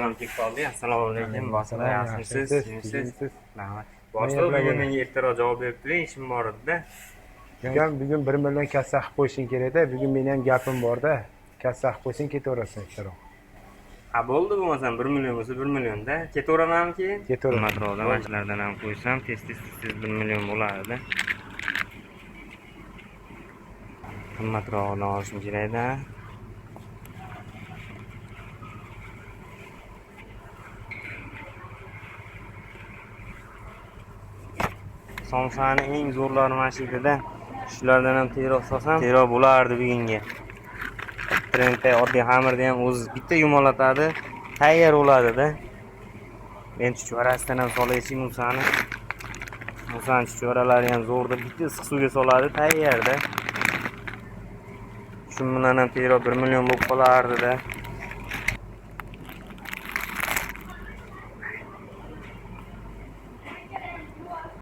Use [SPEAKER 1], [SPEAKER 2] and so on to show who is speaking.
[SPEAKER 1] Ham kelib qoldik. Assalomu alaykum. Boshliq, yaxshimisiz? Yaxshimisiz? Rahmat. Boshliq,
[SPEAKER 2] Nima
[SPEAKER 1] bugun
[SPEAKER 2] gaplar?
[SPEAKER 1] Menga ertaroq javob berib turing, ishim bor edi-da.
[SPEAKER 2] Bugun bugun 1 million kassa qilib qo'yishing kerakda. Bugun meni ham gapim borda. Kassa qilib qo'ysang, ketaverasan ertaroq.
[SPEAKER 1] Ha, bo'ldi, bo'lmasam 1 million bo'lsa 1 millionda. Ketaveramanmi keyin?
[SPEAKER 2] Ketaveraman.
[SPEAKER 1] Qimmatroqdan mana ham qo'ysam, tez tez tez tez 1 million bo'lardi. Qimmatrog'idan olishim kerakda. Somsani eng zo'rlari mana shu yerda. Shulardan ham tezroq solsam, tezroq bo'lardi bugungi. Trendda oddiy xamirni ham o'zi bitta yumalatadi, tayyor bo'ladida. Men chuchvarasidan ham solaychi Musani. Musani chuchvaralari ham zo'rda, bitta issiq suvga soladi, tayyorda. Shu bilan ham tezroq 1 million bo'lib qolardi-da.